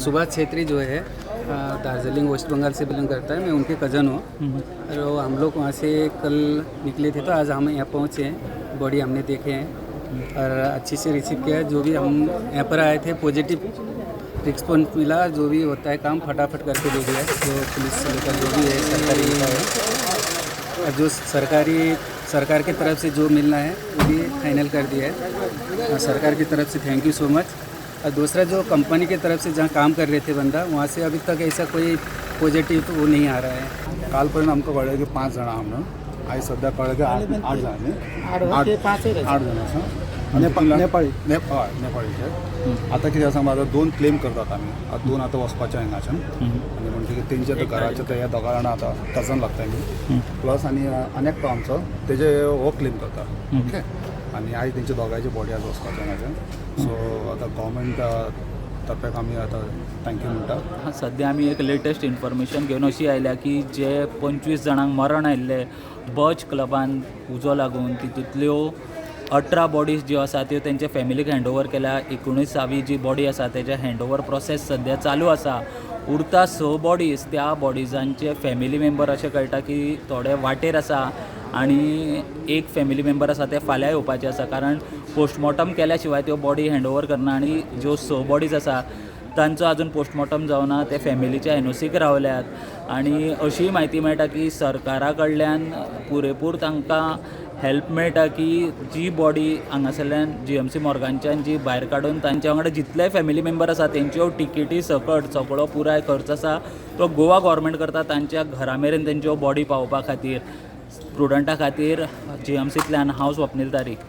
सुभाष छेत्री जो है, दार्जिलिंग, वेस्ट बंगाल से बिलोंग करता है। मैं उनके कज़न हूँ और वो हम लोग वहाँ से कल निकले थे, तो आज हम यहाँ पहुँचे हैं। बॉडी हमने देखे हैं और अच्छे से रिसीव किया है। जो भी हम यहाँ पर आए थे, पॉजिटिव रिस्पॉन्स मिला। जो भी होता है काम, फटाफट करके दे दिया, जो पुलिस से लेकर जो भी है, सरकारी का है और जो सरकारी सरकार की तरफ से जो मिलना है, वो भी फाइनल कर दिया है। और सरकार की तरफ से thank you so much. और दूसरा, जो कंपनी की तरफ से जहाँ काम कर रहे थे बंदा, वहाँ से अभी तक ऐसा कोई पॉजिटिव तो वो नहीं आ रहा है। काल पर्यंत आमकां कळ्ळें की पांच जाणां आहा म्हणून. आयज सद्या कळ्ळें की आठ, आठ जाणां न्ही? आठ, आठ जाणां आसा. नेपाळी. हय, नेपाळीचे. आतां कितें आसा, आतां दोन क्लेम करतात आमी. आतां दोन आतां वचपाचे हांगाच्यान आनी म्हणटकीर तेंचे आतां घराचे ते हे दोगां जाणां आतां कजन लागता न्ही, प्लस आनी आनी एकटो आमचो, तेजे हो क्लेम करता. ओके, आनी आयज तेंचे दोगांयचे बॉडी आज वचपाचे हांगाच्यान. सो आतां गव्हर्मेंट तर्फेक आमी आतां thank you म्हणटा. सद्या आमी एक लेटस्ट इन्फॉर्मेशन घेवन अशी आयल्या की जे 25 जाणांक मरण आयिल्ले बर्च क्लबान उजो लागून, तितूंतल्यो 18 बॉडीज ज्यो आसा त्यो तेंच्या फॅमिलीक हँड ओवर केल्या. 19वी जी बॉडी आसा, तेजे हँड ओवर प्रोसेस सद्या चालू आसा. उरता स बॉडीज. त्या बॉडिजांचे फॅमिली मेंबर अशें कळटा की थोडे वाटेर आसा आनी एक फॅमिली मेंबर आसा, ते फाल्यां येवपाचे आसा, कारण पोस्टमॉर्टम केल्या शिवाय त्यो बॉडी हँड ओवर करना. आनी ज्यो स बॉडीज आसा, तांचो अजून पोस्टमॉर्टम जावना. ते फॅमिलीच्या एनओसीक रावल्यात आनी अशीय म्हायती मेळटा की सरकारा कडल्यान पुरेपूर तांकां हेल्प मेळटा की जी बॉडी हांगासरल्यान जीएमसी मोर्गांच्यान जी भायर काडून, तांच्या वांगडा जितले फॅमिली मेंबर आसा, तेंच्यो टिकेटी सकट सगळो पुराय खर्च आसा तो गोवा गव्हर्मेंट करता, तांच्या घरा मेरेन तेंच्यो बॉडी पावोवपा खातीर. प्रुडंटा खातीर जीएमसींतल्यान हांव स्वप्नील तारी.